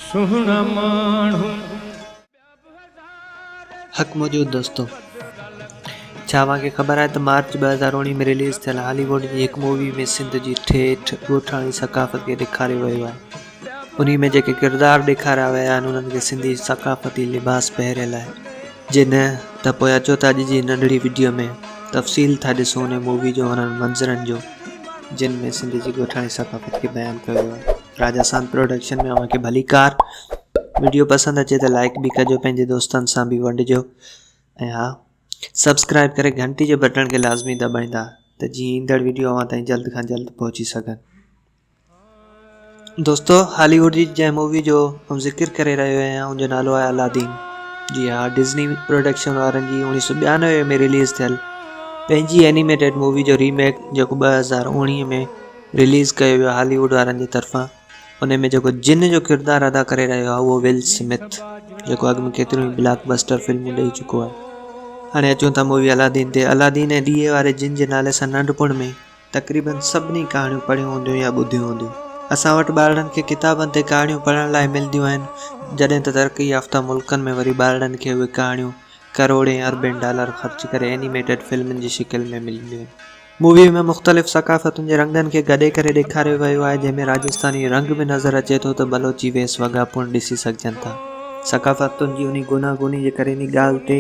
سهڻا ماڻهو. حق موجود دوستو ڇا اوهان کي خبر آهي ته مارچ 2019 ۾ رليز ٿيل هالي ووڊ جي هڪ مووي ۾ سنڌ جي ٺيٺ ڳوٺاڻي ثقافت کي ڏيکاريو ويو آهي انهي ۾ جيڪي ڪردار ڏيکاريا ويا آهن انهن کي سنڌي ثقافتي لباس پهريل آهي جي نه ته پوء اچو ته اڄ جي ننڍڙي وڊيو ۾ تفصيل ٿا ڏسون انهي مووي جو انهن منظرن جو جن ۾ سنڌ جي ڳوٺاڻي ثقافت کي بيان ڪيو ويو آهي. راجا ساند پروڊڪشن ۾ اوهان کي ڀليڪار. وڊيو پسند اچي ته لائيڪ به ڪجو پنهنجي دوستن سان به ونڊجو ۽ ها سبسڪرائب ڪري گهنٽي جي بٽڻ کي لازمي دٻائيندا ته جيئن ايندڙ وڊيو اوهان تائين جلد کان جلد پهچي سگهن. دوستو هالي ووڊ جي جنهن مووي جو آئون ذڪر ڪري رهيو آهيان ان جو نالو آهي الادين جي ها ڊزني پروڊڪشن وارن جي 1992 ۾ رليز ٿيل پنهنجي اينيميٽيڊ مووي جو ريميڪ جيڪو 2019 ۾ رليز ڪيو ويو هالي ووڊ وارن جي طرفان ان ۾ جيڪو جن جو ڪردار ادا ڪري رهيو آهي اهو ول سمٿ جيڪو اڳ ۾ ڪيتريون ئي بلاڪ بسٽر فلمون ڏئي چڪو آهي هاڻي اچون ٿا مووي الادين تي الادين ۽ ڏيئي واري جن جي نالي سان ننڍپڻ ۾ تقريبن سڀني ڪهاڻيون پڙهيون هونديون يا ٻڌيون هونديون. اسان وٽ ٻارڙن کي ڪتابن تي ڪهاڻيون پڙهڻ لاء ملنديون آهن، جڏهن ته ترقي يافته ملڪن ۾ وري ٻارڙن کي اهي ڪهاڻيون ڪروڙين اربين ڊالر خرچ ڪري اينيميٽيڊ فلمن جي شڪل ۾ ملنديون آهن. موويء ۾ مختلف ثقافتن جي رنگن کي گڏي ڪري ڏيکاريو ويو آهي، جنهن ۾ راجستاني رنگ به نظر اچي ٿو ته بلوچي ويس وڳا پڻ ڏسي سگهجن ٿا. ثقافتن جي انهي گوناگوني جي ڪري انهي ڳالهه تي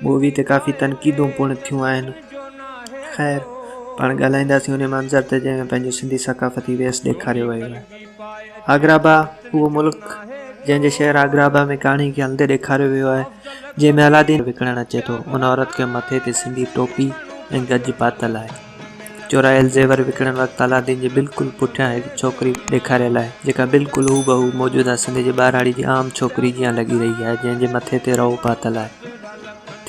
مووي تي ڪافي تنقيدون پڻ ٿيون آهن. خير پاڻ ڳالهائينداسين انهي منظر تي جنهن ۾ پنهنجو سنڌي ثقافتي ويس ڏيکاريو ويو آهي. آگرابا اهو ملڪ جنهن جي شهر آگرابا ۾ ڪهاڻي کي هلندي ڏيکاريو ويو آهي جنهن ۾ الادين وڪڻڻ اچي ٿو. ان عورت کي مٿي تي سنڌي ٽوپي ۽ گج پاتل آهي. چورايل زيور وڪڻڻ وقت الادين جي بلڪل پٺيان هڪ ڇوڪري ڏيکاريل آهي جيڪا بلڪل هوبهو موجوده سنڌ جي ٻهراڙي جي عام ڇوڪري جيان لڳي رهي آهي جنهن جي مٿي تي رئو پاتل آهي.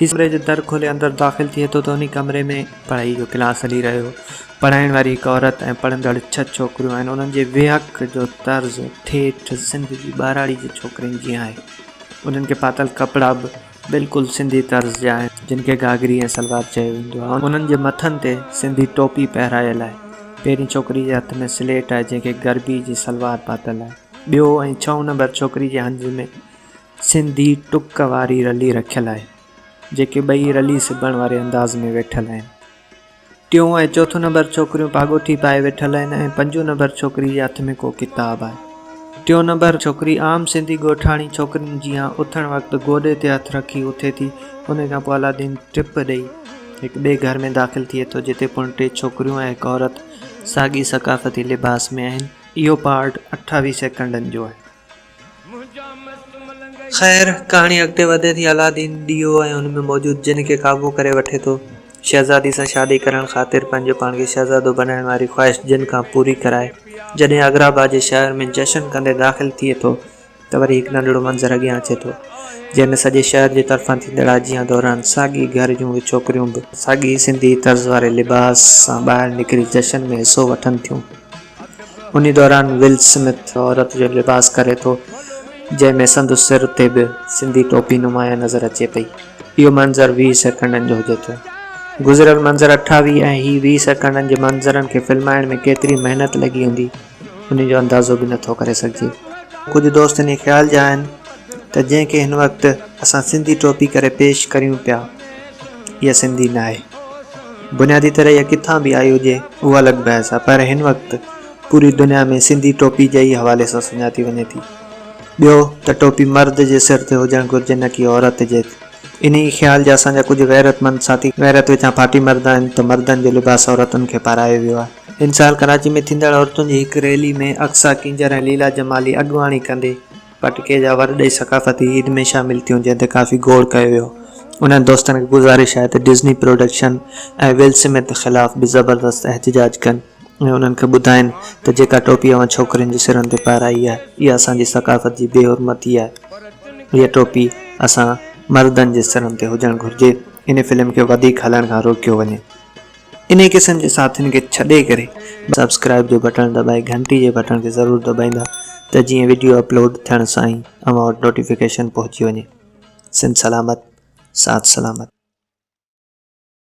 ڪمري جو در کولي اندر داخل ٿئي ٿو ته انهي ڪمري ۾ پڙهائي جو ڪلاس هلي رهيو هو. پڙهائڻ واري هڪ عورت ۽ پڙهندڙ ڇهه ڇوڪريون آهن. انهن جي ويهڪ جو طرز ٺيٺ سنڌ جي ٻهراڙي جي ڇوڪرين جيان آهي. انهن کي پاتل ڪپڙا به بلڪل سنڌي طرز جا آهن، جن کي گهاگهري ۽ سلوار چيو ويندو آهي. انهن جي مٿن تي سنڌي ٽوپي پهرايل آهي. پهرين ڇوڪري جي هٿ ۾ سليٽ آهي، جنهن کي گربي جي سلوار پاتل آهي. ٻيو ۽ ڇهون نمبر ڇوڪري جي هنج ۾ سنڌي ٽڪ واري رلي رکيل آهي، جيڪي ٻئي رلي سبڻ واري انداز ۾ ويٺل آهن. ٽيون ۽ چوٿون نمبر ڇوڪريون پاڳوٺي پائي ويٺل آهن ۽ پنجون نمبر ڇوڪري جي هٿ ۾ ڪو ڪتاب آهي. ٽيون نمبر ڇوڪري عام سنڌي ڳوٺاڻي ڇوڪرين جيان اٿڻ وقت گوڏي تي هٿ رکي اٿي ٿي. ان کان پوء الادين ٽپ ڏئي هڪ ٻئي گهر ۾ داخل ٿئي ٿو جتي پڻ ٽي ڇوڪريون ۽ هڪ عورت ساڳي ثقافتي لباس ۾ آهن. اهو پارٽ 28 سيڪنڊن جو آهي. خير، ڪهاڻي اڳتي وڌي ٿي. علاؤالدين ڏيئو ۽ ان ۾ موجود جن کي قابو ڪري وٺي ٿو. شهزادي سان شادي ڪرڻ خاطر پنهنجو پاڻ کي شهزادو بنائڻ واري خواهش جن کان پوري ڪرائي، جڏهن اگرابا جي شهر ۾ جشن ڪندي داخل ٿئي ٿو ته وري هڪ ننڍڙو منظر اڳيان اچي ٿو، جنهن ۾ سڄي شهر جي طرفان ٿيندڙ آجيان دوران ساڳي گهر جون اهي ڇوڪريون به ساڳي سنڌي طرز واري لباس سان ٻاهر نڪري جشن ۾ حصو وٺن ٿيون. انهي دوران ول سمٿ عورت جو لباس ڪري ٿو، جنهن ۾ سندس سر تي به سنڌي ٽوپي نمايان نظر اچي پئي. اهو منظر 20 سيڪنڊن جو هجي ٿو. گذريل منظر 28 ۽ هي 20 سيڪنڊن جي منظرن کي فلمائڻ ۾ ڪيتري محنت لڳي هوندي، انهي جو اندازو به نٿو ڪري سگهجي. ڪجهه دوست انهي خيال جا آهن ته جنهن کي هن وقت اسان سنڌي ٽوپي ڪري پيش ڪريون پيا، اها سنڌي ناهي. بنيادي طرح اها ڪٿان به آئي هجي اهو الڳ بحث آهي پر هن وقت پوري دنيا ۾ سنڌي ٽوپي جي ئي حوالي سان سڃاتي وڃي ٿي. ٻيو ته ٽوپي مرد جي سر تي هجڻ گهرجي نه ڪي عورت جي. انهي خيال جا اسان جا ڪجهه غيرتمند ساٿي غيرت وچان ڦاٽي مردا آهن ته مردن جو لباس عورتن کي پارايو ويو آهي. هن سال ڪراچي ۾ ٿيندڙ عورتن جي هڪ ريلي ۾ اقصيٰ ڪينجهر ۽ ليلا جمالي اڳواڻي ڪندي پٽڪي جا ور ڏئي ثقافتي عيد ۾ شامل ٿيون جنهن تي ڪافي گوڙ ڪيو ويو. انهن دوستن کي گذارش آهي ته ڊزني پروڊڪشن ۽ ول سمٿ خلاف به زبردست احتجاج ڪن ۽ انهن کي ٻڌائين ته جيڪا ٽوپي اوهان ڇوڪرين جي سرن تي پارائي آهي اها اسان جي ثقافت جي بي حرمتي آهي. اها ٽوپي اسان مردن جي سرن تي هجڻ گهرجي. ان فلم کي وڌيڪ هلڻ کان روڪيو وڃي. انهي قسم جي ساٿين کي ڇڏي ڪري سبسڪرائب جو بٽڻ دٻائي گهنٽي جي بٽڻ کي ضرور دٻائيندا ته جيئن وڊيو اپلوڊ ٿيڻ سان ئي اوهان وٽ نوٽيفڪيشن پهچي وڃي. سنڌ سلامت ساٿ سلامت.